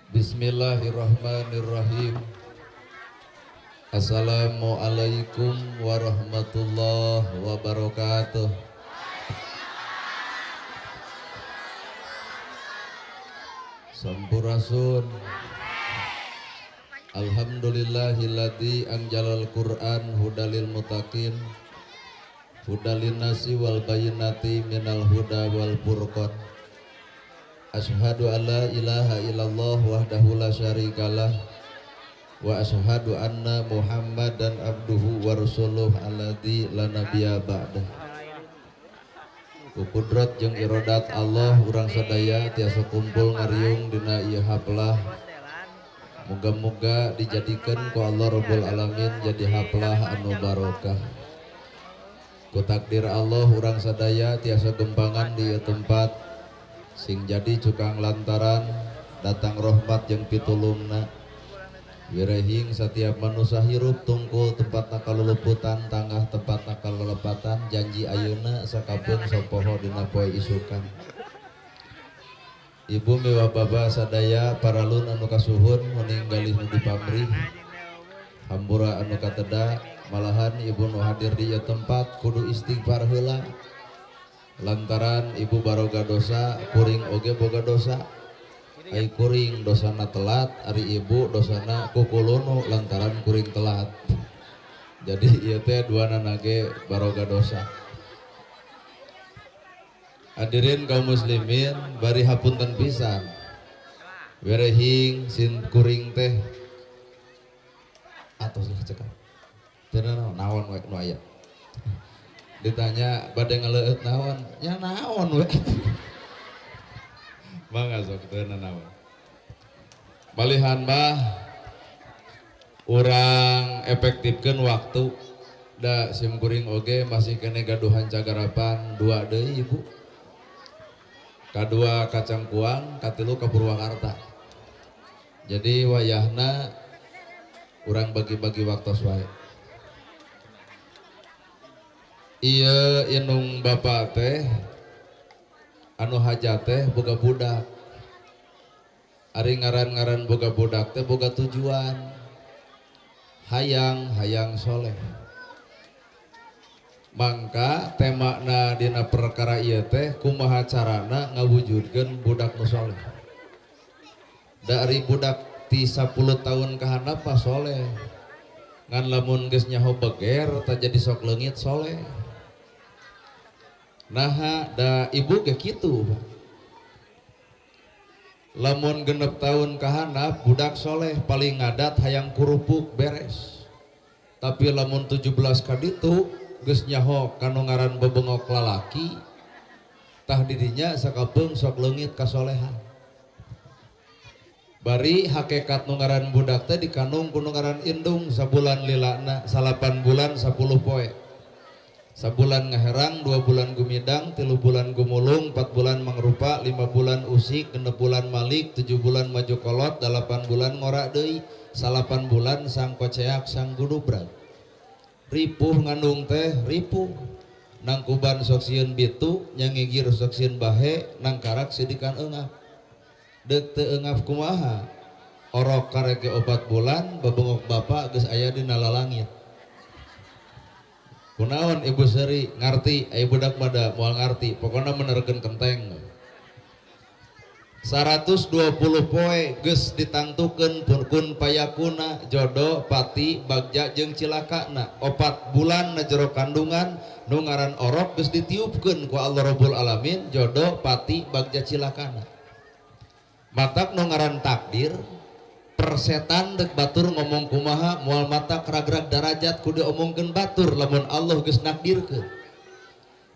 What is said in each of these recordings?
Bismillahirrahmanirrahim. Assalamualaikum warahmatullahi wabarakatuh. Sampurasun. Alhamdulillahilladzi anjalal Qur'an hudalil muttaqin hudalin nasi wal bayyinati minal huda wal furqan. Asyhadu an la ilaha illallah wahdahu la syarikalah wa asyhadu anna Muhammadan abduhu wa rasuluh alladzi la nabiyya ba'dah. Ku kudrat jeung irodat Allah urang sadaya tiasa kumpul ngariung dina ieu haplah. Muga-muga dijadikeun ku Allah Rabbul Alamin jadi haplah anu barokah. Ku takdir Allah urang sadaya tiasa gempangan di ieu tempat sing jadi cukang lantaran datang rahmat jeung pitulungna. Wirehing setiap manusia hirup tungkul tempatna kaluluputan tanggah tempatna kalelepatan janji ayeuna sakapeung sopoho dina poe isukan. Ibu miwa baba sadaya paralun anu kasuhun meninggalih nu dipamrih hambura anu kateda malahan ibu nu hadir di ieu tempat kudu istighfar heula lantaran ibu baroga dosa kuring oge boga dosa. Ai kuring dosana telat, ari ibu dosana kukulunu lantaran kuring telat. Jadi ieu teh duanana ge baroga dosa. Hadirin kaum muslimin bari hapunten pisan. Werehing sin kuring teh atos lah cekap. Teu naon we nu aya. Ditanya bade ngaleueut naon? Ya naon we. Mangga sok teu naon. Malihan bah urang efektifkeun waktu da sim kuring oge masih kene gaduhan cagarapan dua deui ibu. Kadua ka Cangkuang, katilu ka Purwakarta. Jadi wayahna urang bagi-bagi waktos wae. Ieu indung bapa teh anu hajat teh boga budak. Ari ngaran-ngaran boga budak teh boga tujuan. Hayang hayang soleh. Mangka temana dina perkara ieu teh kumaha carana ngawujudkeun budak nu soleh. Dari budak ti 10 tahun ka handap mah soleh. Ngan lamun geus nyaho beger tah jadi sok leungit soleh. Naha da ibu ge kitu. Lamun 6 tahun ka handap budak soleh paling ngadat hayang kurupuk beres. Tapi lamun 17 ka ditu geus nyaho kanu ngaran bebengok lalaki tah didinya sakapeung sok leungit kasolehan. Bari hakekat nu ngaran budak teh dikandung ku nu ngaran indung sabulan lilana 8 bulan 10 poe. Sabulan ngaherang, 2 bulan gumidang, 3 bulan gumulung, 4 bulan mangrupa, 5 bulan usik, 6 bulan malik, 7 bulan maju kolot, 8 bulan ngorak deui, 8 bulan sang koceak sang gudubrag. Ripuh ngandung teh ripuh. Nangkuban sok sieun bitu, nyangigir sok sieun bahe, nangkarak sidikan eungap. Deuk teu eungap kumaha? Orok kareke 4 bulan, bebengok bapak geus aya dina lalangit. Kunaon ibu seri ngarti, ai budak mah da moal ngarti, pokona menerkeun kenteng. 120 poe geus ditangtukeun kun payakuna jodoh pati bagja jeung cilakana. 4 bulan na jero kandungan nu ngaran orok geus ditiupkeun ku Allah Rabbul Alamin jodoh pati bagja cilakana. Matak nu ngaran takdir persetan dek batur ngomong kumaha moal mata keragrag darajat kudu diomongkeun batur lamun Allah geus nakdirkeun.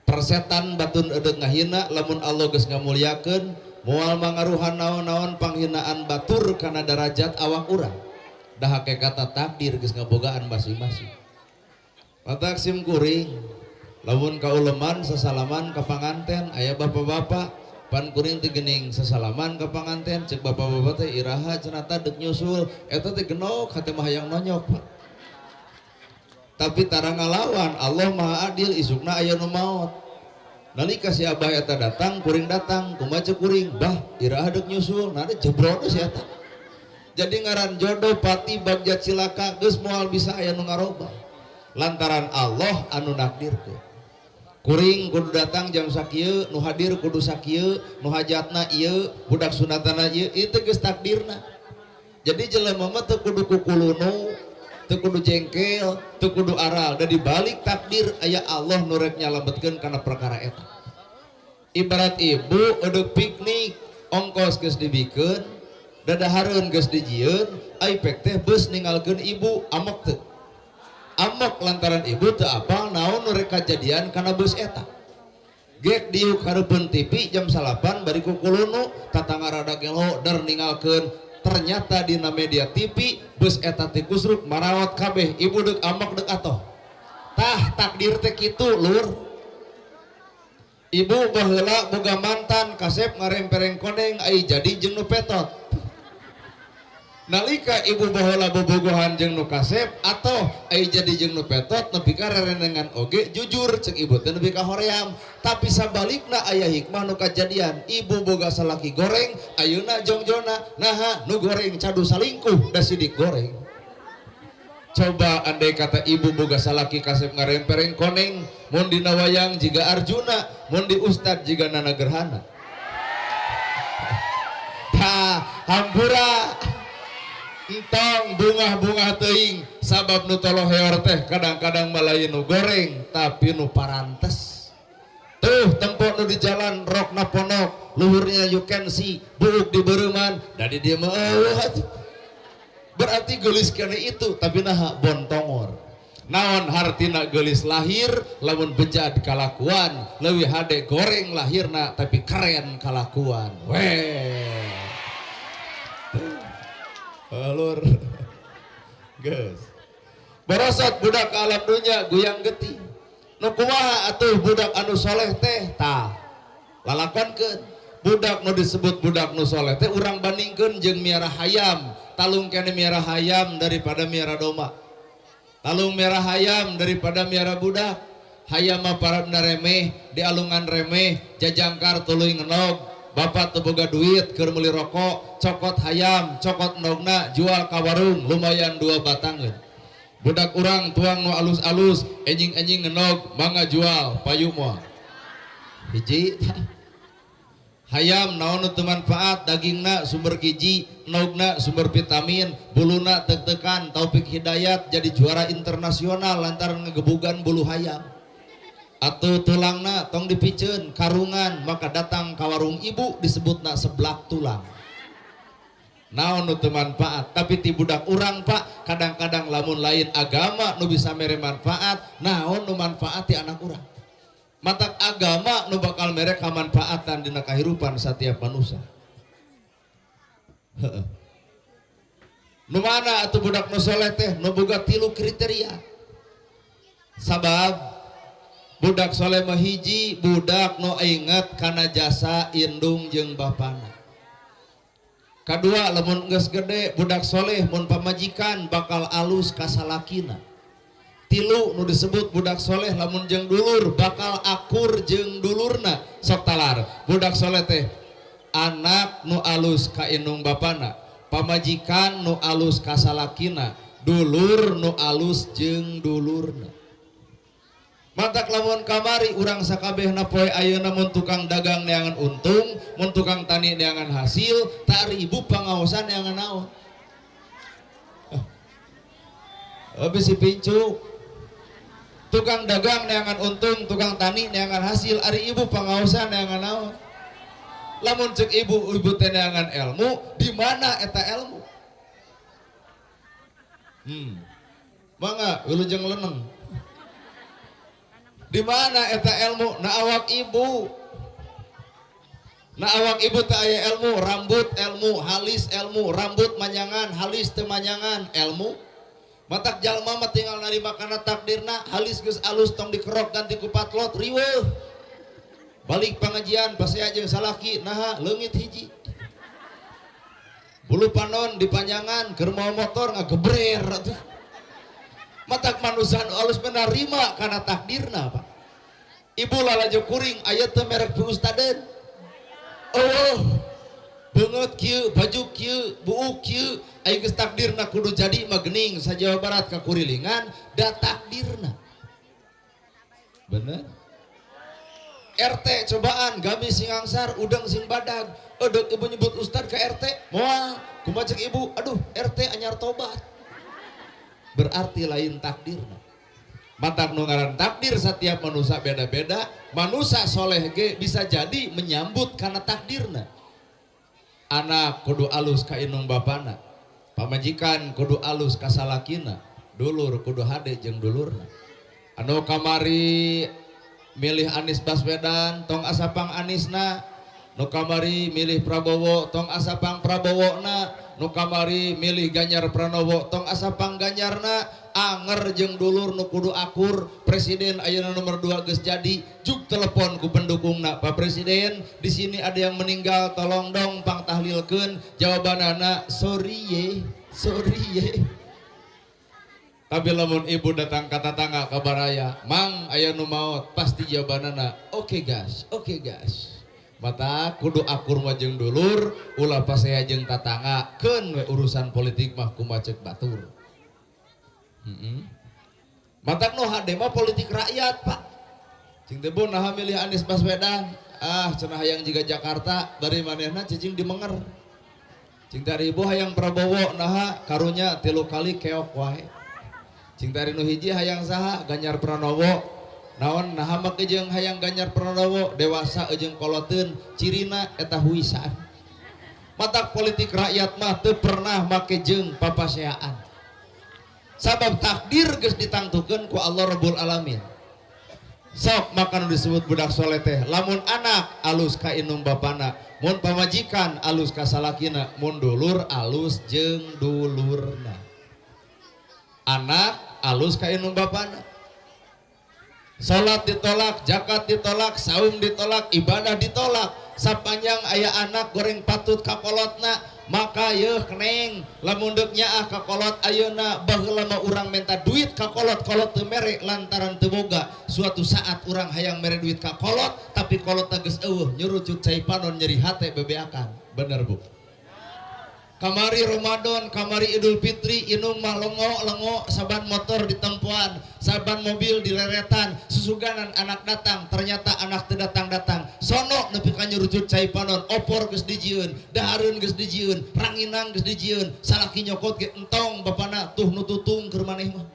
Persetan batun edeuk ngahina lamun Allah geus ngamuliakeun moal mangaruhan naon-naon panghinaan batur kana darajat awak urang. Da hakikatna takdir geus ngabogaan masing-masing. Matak sim kuring lamun kauleman sasalaman ka panganten aya bapak-bapak pan kuring teh geuning sasalaman ka panganten cek bapak-bapak teh iraha cenah tah deuk nyusul eta teh genok hate mah hayang nonyok Pak. Tapi tara ngalawan Allah Maha Adil isukna aya nu maot. Nalika si abah eta datang kuring datang kumaha cek kuring bah iraha deuk nyusul nah jebro si eta. Jadi ngaran jodoh pati bagja cilaka geus moal bisa aya nu ngarobah lantaran Allah anu nakdirkeun. Kuring kudu datang jam sakieu, nu hadir kudu sakieu, nu hajatna ieu, budak sunatana ieu, itu geus takdirna. Jadi jelema mah teu kudu kukulunu, teu kudu jengkel, teu kudu aral. Da di balik takdir aya Allah nu rek nyalametkeun kana perkara eta. Ibarat ibu eudeuk piknik, ongkos geus dibikeun, dadahareun geus dijieun, ai pek teh beus ninggalkeun ibu, amok teu? Amok lantaran ibu teu apal naon nu rek kajadian kana beus eta. Gek diuk hareupeun TV jam 9 bari kukulunu, tatangga rada gelo der ninggalkeun. Ternyata dina media TV beus eta teh kusruk marawat kabeh, ibu deuk amok deuk atoh. Tah takdir teh kitu lur. Ibu baheula boga mantan kasep ngarempereng koneng ai jadi jeung nu petot. Nalika ibu baheula bobogohan jeung nu kasep atau ai jadi jeung nu petot nepi ka rerenengan oge jujur cek ibu teh nepi ka hoream. Tapi sabalikna aya hikmah nu kajadian, ibu boga salaki goreng ayeuna jongjona, naha nu goreng cadu salingkuh da sidik goreng. Coba andai kata ibu boga salaki kasep ngarempereng koneng, mun dina wayang jiga Arjuna, mun di ustad jiga Nana Gerhana. Tah hampura entong bungah-bungah teuing sabab nu toloheor teh kadang-kadang malain nu goreng tapi nu parantes. Tuh tempo nu di jalan rokna ponok, luhurnya you can see, buuk di beureman, da di dieu mah eueuh atuh. Berarti geulis kene itu tapi naha bontongor. Naon hartina geulis lahir lamun bejad kalakuan, leuwih hade goreng lahirna tapi keren kalakuan. Weh. Lur. Geus. Borosot budak ke alam dunya guyang getih. Nu kumaha atuh budak anu soleh teh? Tah. Lalakonkeun. Budak nu disebut budak nu soleh teh urang bandingkeun jeung miara hayam. Talung kene miara hayam daripada miara domba. Talung miara hayam daripada miara budak. Hayam mah parabna remeh, dialungan remeh, jajangkar tuluy ngenog. Bapak teu boga duit keur meuli rokok, cokot hayam, cokot endogna, jual ka warung, lumayan 2 batangeun. Budak urang tuang nu alus-alus, enjing-enjing ngenog, mangga jual, payu moal. Hiji. Hayam naon nu teu manfaat, dagingna sumber gizi, endogna sumber vitamin, buluna teuk-teukan, Taufik Hidayat jadi juara internasional lantaran ngegebugan bulu hayam. Atau tulangna tong dipiceun karungan, maka datang ka warung ibu disebutna seblak tulang. Naon nu teu manfaat, tapi ti budak urang Pak, kadang-kadang lamun lain agama nu bisa mere manfaat, naon nu manfaat ti anak urang. Matak agama nu bakal mere kamanfaatan dina kahirupan setiap manusia. Heeh. Nu mana atuh budak nu soleh teh nu boga 3 kriteria. Sabab budak soleh mah hiji, budak nu inget kana jasa indung jeung bapana. Kadua lamun geus gede budak soleh mun pamajikan bakal alus ka salakina. Tilu nu disebut budak soleh lamun jeung dulur bakal akur jeung dulurna. Sok talar budak soleh teh anak nu alus ka indung bapana, pamajikan nu alus ka salakina, dulur nu alus jeung dulurna. Matak lamun kamari urang sakabehna poe ayeuna mun tukang dagang neangan untung, mun tukang tani neangan hasil, tak ribu pangaosan neangan naon. Bisi pincuk. Tukang dagang neangan untung, tukang tani neangan hasil, ari ibu pangaosan neangan naon. Lamun cek ibu, ibu teh neangan ilmu, di mana eta ilmu? Mangga wilujeng leneng. Di mana eta ilmu? Na awak ibu. Na awak ibu teh aya ilmu, rambut ilmu, halis ilmu, rambut manyangan, halis teu manyangan, ilmu. Matak jalma mah tinggal narima kana takdirna, halis geus alus tong dikerok ganti ku patlot, riweuh. Balik pengajian pasea jeung salaki, naha leungit hiji. Bulu panon dipanjangan keur mawa motor ngagebrer atuh. Matak manusia nu alus menerima kana takdirna, Pak. Ibu lalajo kuring aya teu merek pi ustadeun. Oh. Beungeut kieu, baju kieu, buuk kieu, ai geus takdirna kudu jadi mah geuning sa Jawa Barat kakurilingan da takdirna. Bener? RT cobaan gamis sing angsar udang sing badag edek ibu nyebut ustad ke RT moal kumaha cek ibu aduh RT anyar tobat berarti lain takdirna. Matak nu ngaran takdir setiap manusia beda-beda. Manusia soleh ge bisa jadi menyambut karena takdirna. Anak kudu alus ka indung bapana, pamajikan kudu alus ka salakina, dulur kudu hade jeung dulurna. Anu kamari milih Anies Baswedan tong asapang Anisna, nu kamari milih Prabowo tong asapang Prabowona, nu kamari milih Ganjar Pranowo tong asapang Ganjarna. Anger jeung dulur nu kudu akur. Presiden ayeuna nomor 2 geus jadi, juk telepon ku pendukungna, Pak Presiden di sini ada yang meninggal tolong dong pangtahlilkeun. Jawabanana sorry ye, sorry ye. Tapi lamun ibu datang ka tatangga ka baraya, mang aya nu maot, pasti jawabanana oke gas, oke gas. Mata kudu akur mah jeung dulur, ulah pasea jeung tatangga, keun we urusan politik mah kumaha ceuk batur. Matak nu hade mah politik rakyat, Pak. Cing teh bu naha milih Anies Baswedan, ah cenah hayang jiga Jakarta, bari manehna cicing di Menger. Cing teh ibu hayang Prabowo naha karunya 3 kali keok wae. Cing teh nu hiji hayang saha Ganjar Pranowo. Naon naha make jeung hayang Ganjar Pranowo dewasa jeung koloteun cirina eta huisan. Matak politik rakyat mah teu pernah make jeung papaseaan. Sabab takdir geus ditangtukeun ku Allah Rabbul Alamin. Sok maka nu disebut budak soleh teh lamun anak alus ka indung bapana, mun pamajikan alus ka salakina, mun dulur alus jeung dulurna. Anak alus ka indung bapana. Salat ditolak, zakat ditolak, saum ditolak, ibadah ditolak. Sapanjang aya anak goreng patut ka kolotna, maka yeuh keneng lamun deuk nyaah ka kolot ayeuna baheula mah urang minta duit ka kolot, kolot teu mere lantaran teu boga. Suatu saat urang hayang mere duit ka kolot, tapi kolot geus eueuh nyurucut cai panon nyeri hate bebeakan. Bener Bu? Kamari Ramadan, kamari Idul Fitri, inung mah lengo-lengo, saban motor di tempuan, saban mobil di leretan, susuganan anak datang, ternyata anak teu datang-datang. Sono nepi ka nyurucut cai panon, opor geus dijieun, dahareun geus dijieun, ranginang geus dijieun, salaki nyokot ge entong bapana tuh nu tutung keur maneh mah.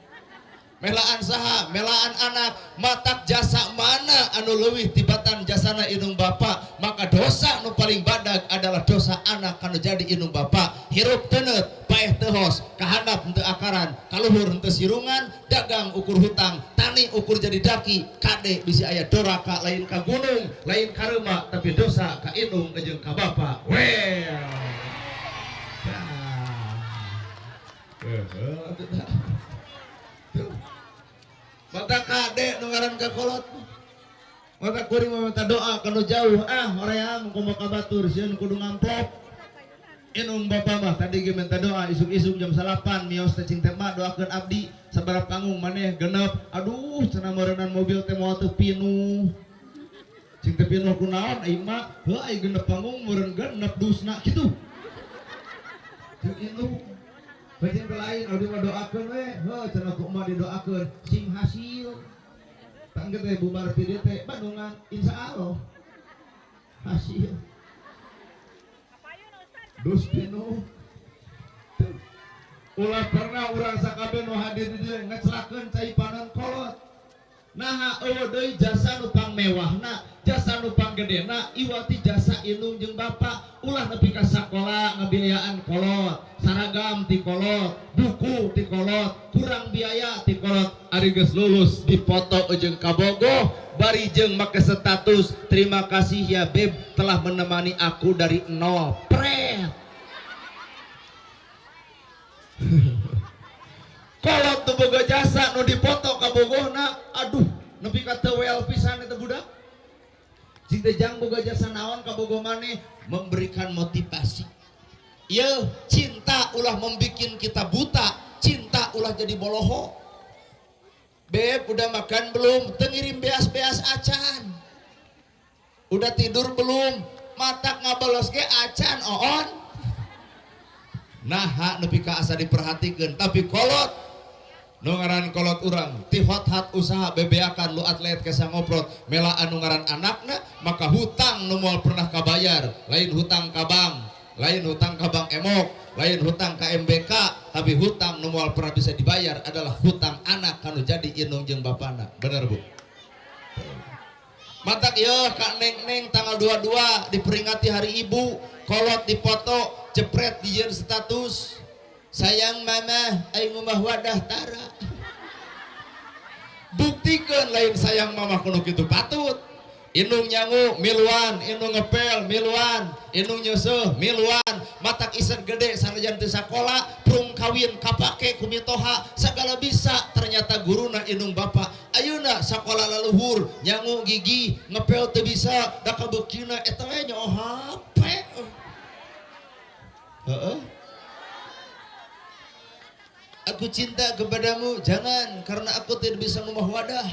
Melaan saha, melaan anak, matak jasa mana anu leuwih tibatan jasana indung bapa, maka dosa nu paling badag adalah dosa anak kanu jadi indung bapa. Hirup teuneut, paeh teu hos, kahandap henteu akaran, kaluhur henteu sirungan, dagang ukur hutang, tani ukur jadi daki, kade bisi aya doraka lain ka gunung, lain ka reuma, tapi dosa ka indung jeung ka bapa. Well. Mata kade nu ngaran ka kolot. Mata kuring mah minta doa kanu jauh, ah hoream kumaha ka batur sieun kudu ngamplop. Inung bapa mah tadi ge minta doa isuk-isuk jam 9 mios teh cing teh mah doakeun abdi sabaraha panggung maneh genep. Aduh cenah meureunnan mobil teh moal teu pinuh. Cing teh pinuh kunaon ai mah heuh ai genep panggung meureun genep dusna kitu. Cing indung bajing lain abdi mah doakeun we heuh cenah ku emak didoakeun sing hasil. Tangge teh bubar ti dieu teh Bandungan insyaallah hasil. Dus pinuh. Ulah pernah urang sakabeh nu hadir di dieu ngecelakeun cai panon kolot. Naha eueuh deui jasa nu pangmewahna, jasa nu panggedena iwati jasa indung jeung bapa. Ulah nepi ka sakola ngabiayaan kolot, saragam ti kolot, buku ti kolot, kurang biaya ti kolot. Ari geus lulus dipoto jeung kabogoh, bari jeung make status terima kasih ya beb telah menemani aku dari nol. Pret. Kolot nu boga jasa nu dipoto kabogohna, aduh nepi ka teu wel pisan eta budak. Cing teh jang boga jasa naon kabogoh maneh memberikan motivasi. Yeuh, cinta ulah membikin kita buta, cinta ulah jadi boloho. Beb, udah makan belum? Teu ngirim beas-beas acan. Udah tidur belum? Matak ngabelos ge acan oon. Nah, nepi ka asa diperhatikeun, tapi kolot nu ngaran kolot urang ti hot-hat usaha bebeakan lu atlet kesa ngoprot mela anu ngaran anakna, maka hutang nu moal pernah kabayar, lain hutang ka bank, lain hutang ka bank emok, lain hutang ka MBK, tapi hutang nu moal pernah bisa dibayar adalah hutang anak kanu jadi indung jeung bapana. Bener Bu? Matak yeuh ka neng-neng tanggal 22 diperingati hari ibu, kolot dipoto, jepret dijieun status, sayang mama aing mah wadah tara. Buktikeun lain sayang mama kudu kitu patut. Indung nyangu miluan, indung ngepel miluan, indung nyeuseuh miluan, matak isen gede sanajan teu sakola, prung kawin kapake ku mitoha, sagala bisa ternyata guruna indung bapa. Ayeuna sakola laluhur, nyangu gigi, ngepel teu bisa, da kabeukina eta we nyaho HP. Heeh. Aku cinta kepadamu, jangan, karena aku tidak bisa ngumah wadah.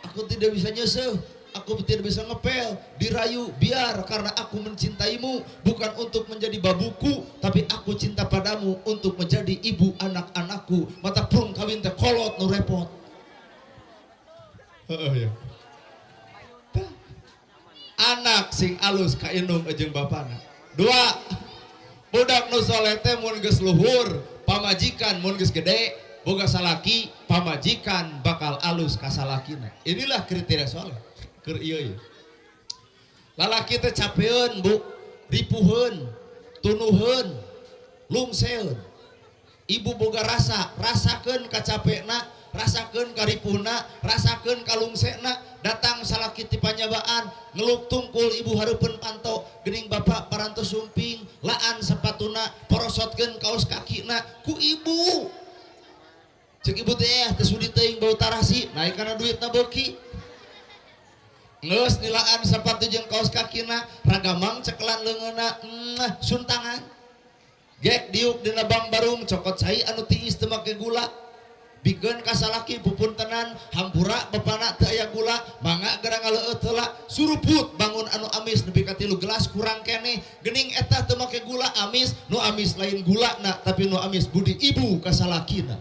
Aku tidak bisa nyeseh, aku tidak bisa ngepel, dirayu, biar karena aku mencintaimu, bukan untuk menjadi babuku, tapi aku cinta padamu untuk menjadi ibu anak-anakku. Mata prung kawin teh kolot nu repot. Heeh ya. Anak sing alus ka indung jeung bapana. Dua, budak nu soleh teh mun geus luhur, pamajikan mun geus gede, boga salaki, pamajikan bakal alus ka salakina. Inilah kriteria soleh. Keur ieu ieu. Lalaki teh capeun, Bu, ripuheun, tunuheun, lungseun. Ibu boga rasa, rasakeun kacapekna, rasakeun karipuhna, rasakeun kalungsena. Datang salaki ti panyabaan, ngeluk tungkul ibu hareupeun panto, geuning bapak parantos sumping, laan sepatuna, porosotkeun kaos kakina ku ibu. Cek ibu teh teu sudi teuing bau tarasi, naik kana duitna beuki. Geus nilaan sepatu jeung kaos kakina, ragamang cekelan leungeunna, suntangan. Gek diuk dina bang barung cokot cai anu tiis teu make gula. Bikeun ka salaki pupuntenan, hampura bapana teu aya gula, mangga geura ngaleueut heula, suruput bangun anu amis nepi ka 3 gelas kurang keneh. Geuning eta teu make gula amis, nu amis lain gulana tapi nu amis budi ibu ka salakina.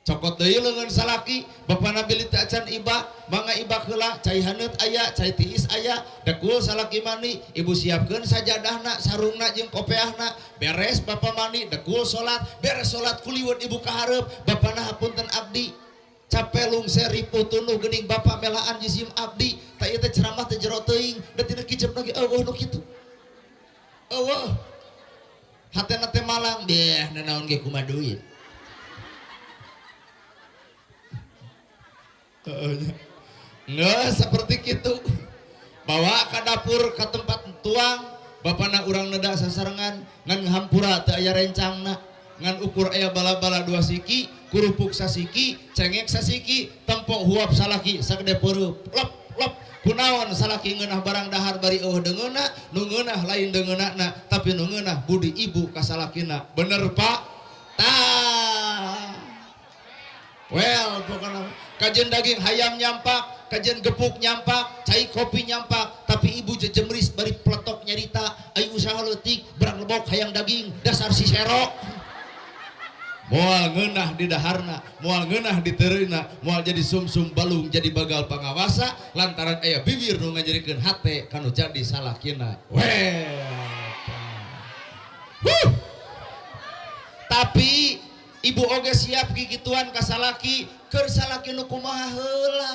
Cokot deui leungeun salaki, bapana bilih teu acan ibak, mangga ibak heula, cai haneut aya, cai tiis aya, dekul salaki mandi, ibu siapkeun sajadahna, sarungna jeung kopeahna, beres bapa mandi, dekul salat, beres salat kuliweut ibu ka hareup, bapana hapunten abdi, capek lungser ripuh tunuh geuning bapa melaan jisim abdi, tah ieu teh ceramah teh jero teuing, da tina kicep lagi eueuh nu kitu. Eueuh. Hatena teh malang, deh nanaon ge kumaha duit. Nggak seperti gitu. Bawa ke dapur ke tempat tuang, bapana urang neda sasarengan ngan hampura teu aya rencangna, ngan ukur aya bala-bala 2 siki, kerupuk sasiki, cengek sasiki, tempok huap salaki sagede peureub. Lep lep kunaon salaki ngeunah barang dahar bari eueuh deungeunna, nu ngeunah lain deungeunna tapi nu ngeunah budi ibu ka salakina. Bener Pak? Tah. Well, pokoknya kajian daging hayam nyampak, kajian gepuk nyampak, cai kopi nyampak, tapi ibu jejemris bari peletok nyarita, ayo usaha leutik, berang lebok hayang daging, dasar si serok. Moal ngeunah di daharna, moal ngeunah di teureuna, moal jadi sumsum balung, jadi bagal pangawasa, lantaran aya bibir nu ngajerikeun hate kanu jadi salakina. Well. Huh. Tapi ibu oge siap gigituan ka salaki, keur salaki nu kumaha heula.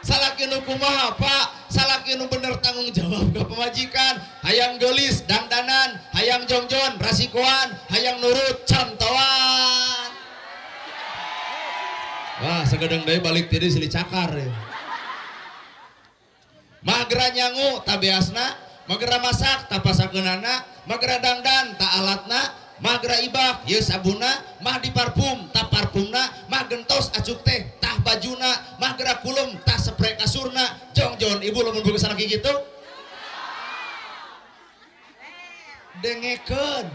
Salaki nu kumaha Pak, salaki nu bener tanggung jawab ka pamajikan, hayang geulis dangdanan, hayang jongjon rasikoan, hayang nurut contoan. Wah, sagedeung deui balik ti dieu silih cakar ya. Magra nyangu tabeasna, magra masak tapasakeunana, magra dangdan ta alatna, magra ibak ye sabuna, mah diparfum ta parfumna, mah gentos acuk teh tah bajuna, mah gerak kulum tah spray kasurna. Jongjon ibu lamun boga salaki kitu dengekeun.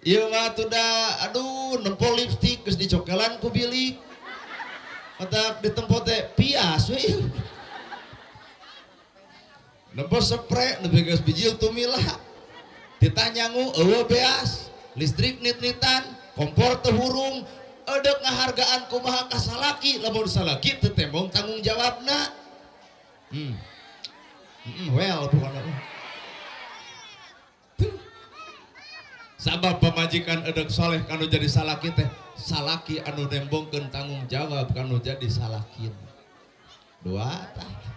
Ieu mah tuh da aduh nempo lipstik geus dicokelan ku bilik. Matak ditempo teh pias we ieu. Nempo sepre nepi geus bijil tumila. Ditanyangu eueuh beas, listrik nit-nitan, kompor teu hurung, edek ngahargaan kumaha ka salaki, lamun salaki teu tembong tanggung jawabna. Well pokona. Sabab pamajikan edek soleh kanu jadi salaki teh, salaki anu nembongkeun tanggung jawab kanu jadi salaki. Dua tah.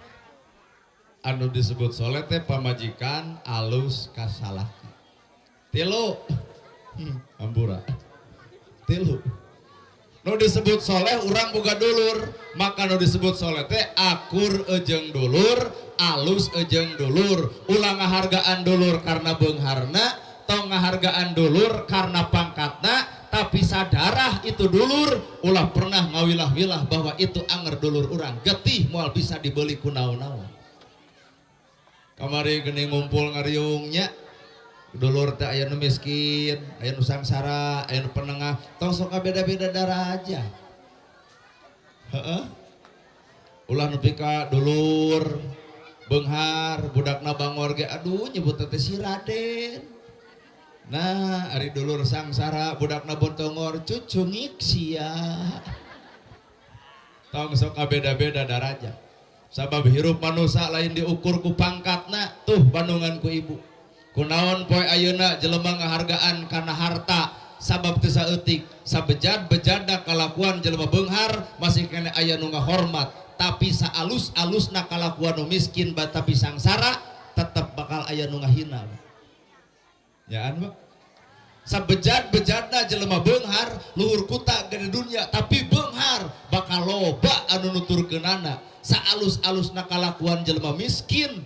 Anu disebut soleh teh pamajikan alus ka salaki. Tilu. Hampura. Tilu. Nu disebut soleh urang boga dulur, maka nu disebut soleh teh akur ejeng dulur, alus ejeng dulur, ulah ngahargaan dulur karena beungharna, tong ngahargaan dulur karena pangkatna, tapi sadarah itu dulur, ulah pernah ngawilah-wilah bahwa itu anger dulur urang, getih moal bisa dibeli ku naon-naon. Kamari geuning ngumpul ngariungnya, dulur teh aya nu miskin, aya nu sangsara, aya nu penengah, tong sok beda-beda daraja. Heeh. Ulah nepi ka dulur beunghar, budakna bangor ge aduh nyebut teh si Raden. Nah, ari dulur sangsara budakna bontongor cucungik sia. Tong sok beda-beda daraja. Sabab hirup manusia lain diukur ku pangkatna, tuh bandungan ku ibu. Kunaon poe ayeuna jelema ngahargaan kana harta sabab teu saeutik, sabejad-bejadna kalakuan jelema beunghar masih keneh aya nu ngahormat, tapi saalus-alusna kalakuan nu miskin tapi sangsara tetep bakal aya nu ngahina. Yaan Pak. Sabejad-bejadna jelema beunghar luhur kuta gede dunya tapi beunghar bakal loba anu nuturkeunana. Saalus-alusna kalakuan jelema miskin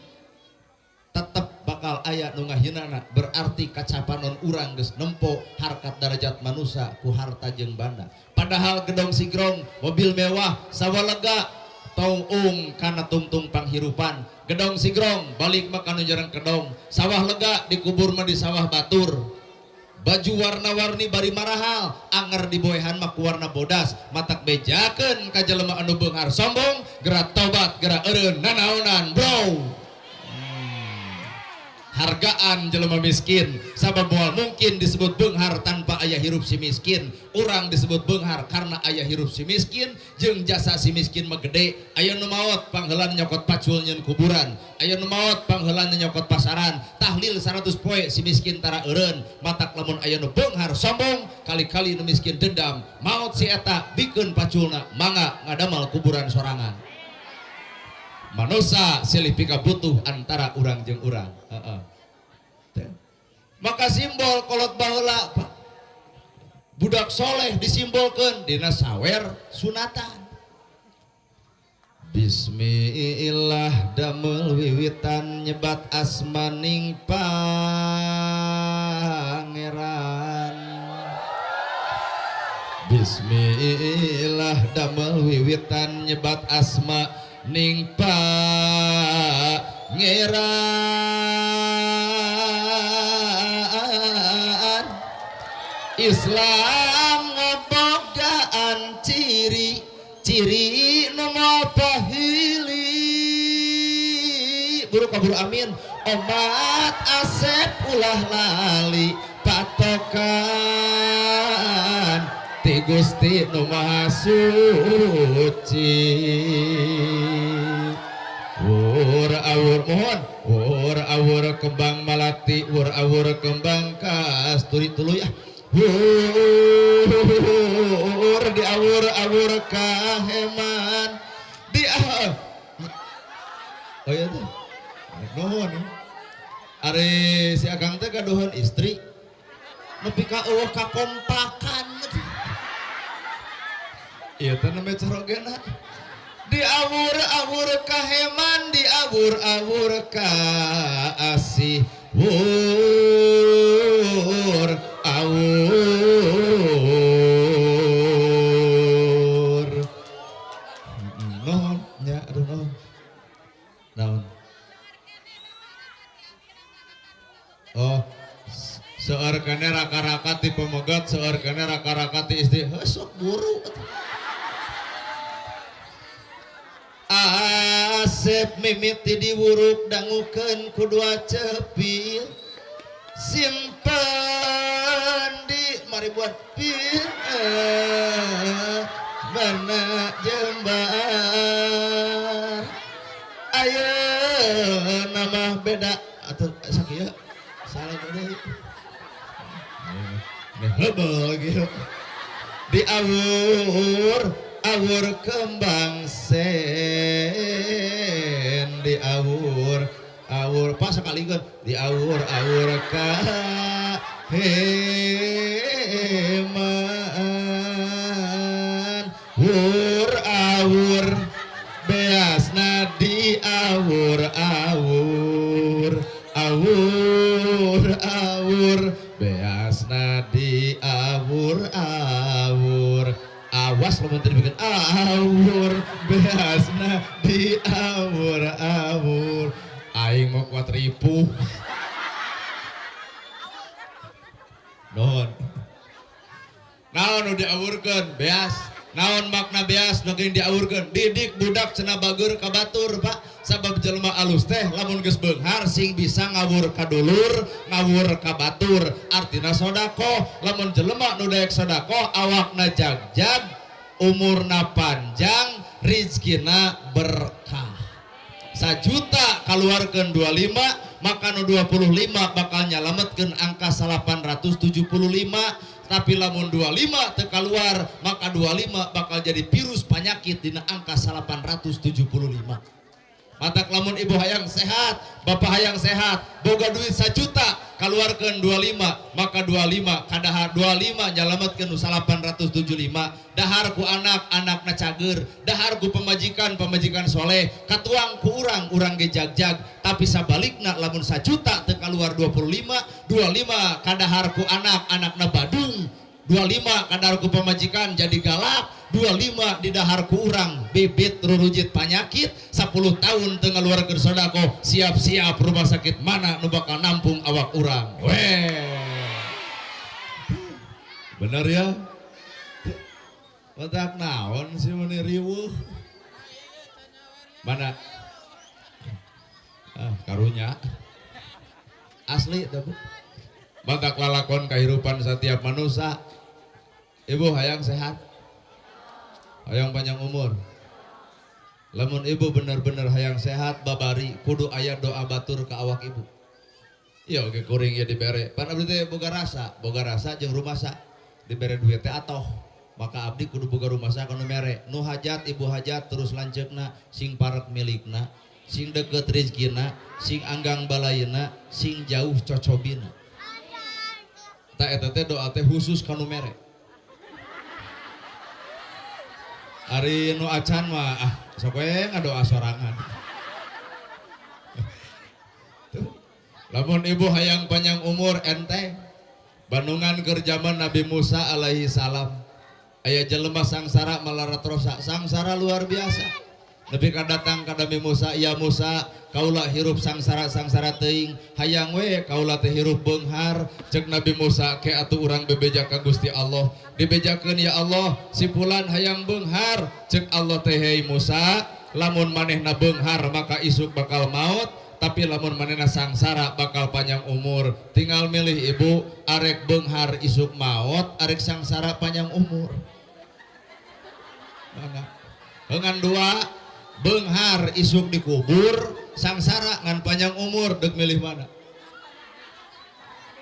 tetep bakal aya nu ngahinana, berarti kacapanon urang geus nempo harkat darajat manusia ku harta jeung banda. Padahal gedong sigrong, mobil mewah, sawah lega, tong ung kana tungtung panghirupan. Gedong sigrong balik mah kanu jarang kedong, sawah lega dikubur mah di sawah batur. Baju warna-warni bari marahal, anger diboehan mah ku warna bodas, matak bejakeun ka jelema anu beunghar sombong, geura tobat, geura eureun nanaonan, bro. Hargaan jelema miskin, sabab moal mungkin disebut beunghar tanpa aya hirup si miskin. Urang disebut beunghar karena aya hirup si miskin, jeung jasa si miskin mah gede. Aya nu maot pangheulana nyokot pacul nyeun kuburan, aya nu maot pangheulana nyokot pasaran, tahlil 100 poe si miskin tara eureun. Matak lamun aya nu beunghar sombong, kali-kali nu miskin dendam, maot si eta bikeun paculna, mangga ngadamal kuburan sorangan. Manusa silih pika butuh antara urang jeung urang. Heeh. Maka simbol kolot baheula Pak. Budak soleh disimbolkeun dina sawer sunatan. Bismillah damel wiwitan nyebat asmaning pangeran. Bismillah damel wiwitan nyebat asma ning pangeran. Islam ngabogaan ciri ciri nu pahili buru kabur amin omat asep ulah lali patokan ti Gusti nu Maha Suci. Wur awur mohon wur awur kembang malati wur awur kembang kasturi tuluy ah wur di awur awur kaheman di ah oh iya teh nuhun ari si akang teh gaduhan istri nepi ka eueuh kakompakan ieu teh namanya carogena di awur-awur kaheman di awur-awur kaasih wur awur nuhun nya aduh nuhun naon oh seueur keneh raka-raka ti pemegat seueur keneh raka-raka ti istri heuh sok buru. Asep mimiti diwuruk dangukeun ku dua cepil simpen di maribuan pil mana jembar ayeuna mah beda atuh sakieu salah deui heubeul kieu diawur awur kembang sen diawur awur pas sekali kan diawur awur ka heman wur awur beasna diawur awur awur awur beasna diawur awur awas lamun teu dibikin awur beasna diawur awur aing mau kuat ripuh nuhun naon nu diawurkeun beas naon makna beas nu geuning diawurkeun didik budak cenah bageur ka batur Pak sabab jelema alus teh lamun geus beunghar sing bisa ngawur ka dulur ngawur ka batur artina sodakoh lamun jelema nu daek sodakoh awakna jagjag umurna panjang rizkina berkah sajuta kaluarkeun 25 maka nu 25 bakal nyalametkeun angka 875 tapi lamun 25 teu kaluar maka 25 bakal jadi virus penyakit dina angka 875. Matak lamun ibu hayang sehat, bapak hayang sehat, boga duit 1 juta, kaluarkeun 25, maka 25 kadahar 25 nyalametkeun nu 875, dahar ku anak, anakna cager, dahar ku pemajikan, pemajikan soleh, katuang ku urang, urang ge jagjag. Tapi sabalikna lamun 1 juta teu kaluar 25, 25 kadahar ku anak, anakna badung, 25 kadahar ku pemajikan jadi galak, 25 didahar ku urang bibit rurujit panyakit 10 tahun teu ngaluarkeun sodakoh siap-siap rumah sakit mana nu bakal nampung awak urang weh bener ya. Matak naon sih meni riweuh mana ah karunya asli tapi matak lalakon kehidupan setiap manusia. Ibu hayang sehat, hayang panjang umur. Lamun ibu bener-bener hayang sehat babari kudu aya doa batur ke awak ibu. Iya oke kuring ya dibere pan abdi teh boga rasa jeung rumasa dibere duit teh atoh maka abdi kudu boga rumasa kanu mere nu hajat ibu hajat terus lanceukna sing parek milikna sing deket rezekina sing anggang balayna sing jauh cocobina. Ta eta teh doa teh khusus kanu mere. Ari nu acan mah ah sok we ngadoa sorangan. Tuh. Lamun ibu hayang panjang umur ente bandungan keur zaman Nabi Musa alaihi salam aya jelema sangsara malarat rosa sangsara luar biasa nepi ka datang ka Nabi Musa, ya Musa kaula hirup sangsara-sangsara teuing hayang we kaula teh hirup beunghar. Cek Nabi Musa ke atuh urang bebeja ka Gusti Allah dibejakeun ya Allah si fulan hayang beunghar. Cek Allah teh hei Musa lamun manehna beunghar maka isuk bakal maut tapi lamun manehna sangsara bakal panjang umur tinggal milih ibu arek beunghar isuk maut arek sangsara panjang umur. Mangga dengan dua beunghar isuk dikubur sangsara ngan panjang umur dek milih mana?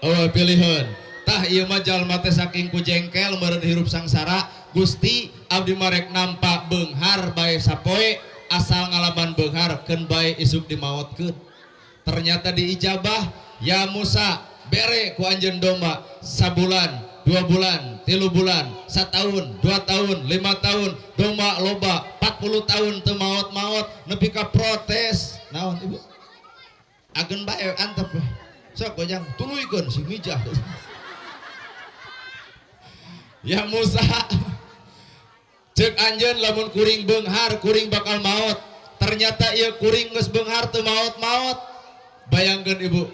Oh pilihan tah ieu mah jalma teh saking ku jengkel meureun hirup sangsara. Gusti abdi marek nampak beunghar bae sapoe asal ngalaman beunghar keun bae isuk dimaotkeun. Ternyata diijabah ya Musa bere ku anjeun domba sabulan 2 bulan 3 bulan 1 tahun 2 tahun 5 tahun domba loba 40 tahun teu maot-maot nepi ka protes naon ibu agen bae antep sok gojang tuluykeun sing mijah. Ya Musa cek anjeun lamun kuring beunghar kuring bakal maot ternyata ieu kuring geus beunghar teu maot-maot. Bayangkeun ibu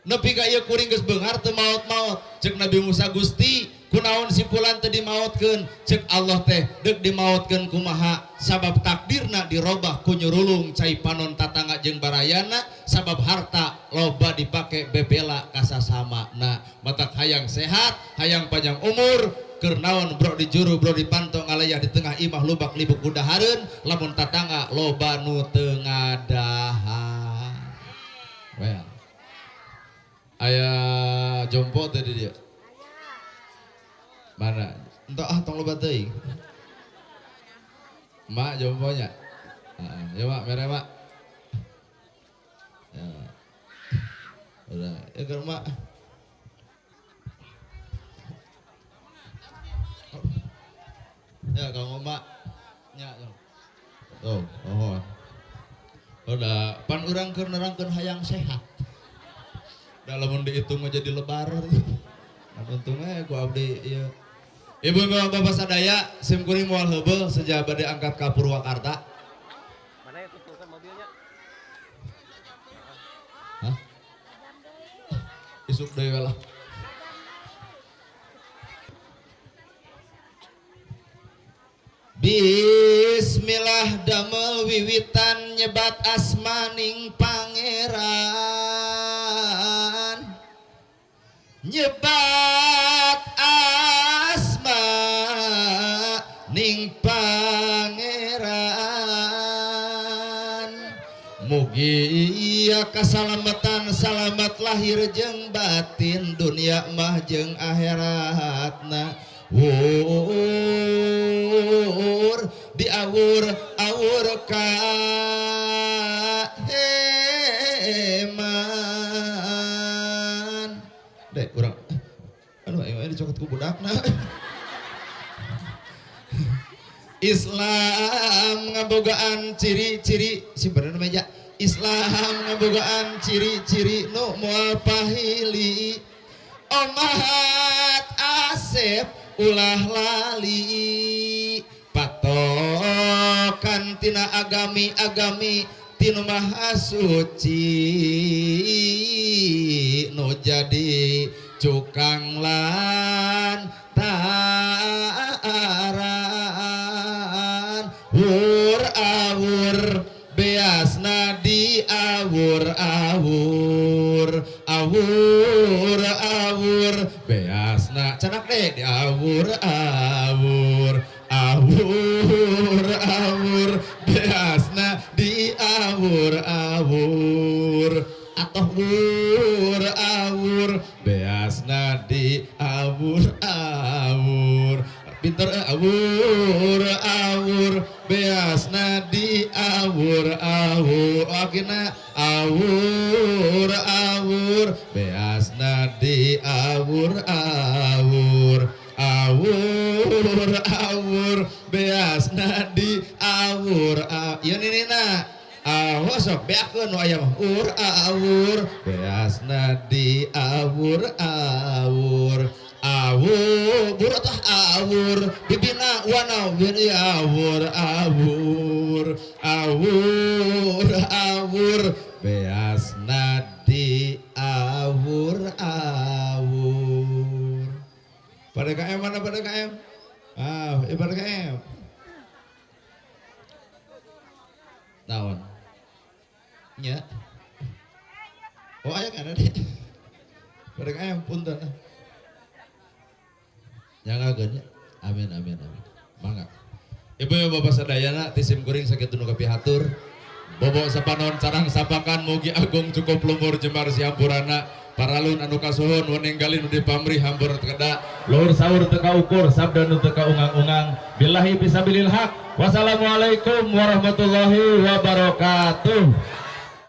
nepi ka ieu kuring geus beunghar teu maot-maot. Cek Nabi Musa Gusti Kunaon si fulan teu dimaotkeun? Cek Allah teh deuk dimaotkeun kumaha? Sabab takdirna dirobah ku nyurulung cai panon tatangga jeung barayana, sabab harta loba dipake bebela ka sasamana. Matak hayang sehat, hayang panjang umur, keur naon bro di juru bro di panto ngalayah di tengah imah lubak libuk kudahareun lamun tatangga loba nu teu ngadahar. Well. Aya jompo teh di dieu. Mana? Entah ah tong loba teuing. Mak jomponya. Heeh, ya mak mere mak. Ya. Udah, ya ke mak. Ya kamu mak. Nya. Tuh, oh. Udah, pan urang keur nerangkeun hayang sehat. Da lamun dihitung mah jadi lebaran. Kan untungnya ku abdi ieu. Ibu bapak sadaya sim kuring moal heubeul seja bade angkat ka Purwakarta. Mana ya tutupan mobilnya? Hah? Isuk deui lah. Bismillah damel wiwitan nyebat asmaning pangeran. Nyebat asma ning pangeran. Mugi ia kasalamatan salamat lahir jeung batin dunia mah jeung akhiratna. Wur diawur awur ka heman. Dek urang aduh aing dicokot ku budakna. Islam ngabogaan ciri-ciri simpenan meja. Islam ngabogaan ciri-ciri nu moal pahili. Omahat asep ulah lali. Patokan tina agami-agami tinu maha suci nu jadi cukang lan taran. Wur awur beasna di awur awur awur awur beasna canak deh di awur awur awur awur beasna di awur awur atau wur awur beasna di awur awur pinter awur awur beasna di awur awur akhirna awur awur beasna di awur awur awur awur beasna di awur ieu ninina awas sok beakeun nu aya mah ur awur beasna di awur awur awur burutah awur bibina wana bini awur awur awur awur beasna di awur awur. Pada KM mana pada KM? Ah, pada KM. Naon? Nya. Oh, aya kana deh. Pada KM punten. Nyangakeun nya. Amin amin amin. Mangga. Ibu bapak sadayana ti sim kuring sakitu nu kapihatur. Bobo sapanon carang sapakan mugi agung cukup lumpur jembar siampurana paralun anu kasuhun weninggalin nu dipamrih hambur teu luhur saur teu kaukur sabda nu teu kaungang-ungang billahi fisabilil haq. Wassalamualaikum warahmatullahi wabarakatuh.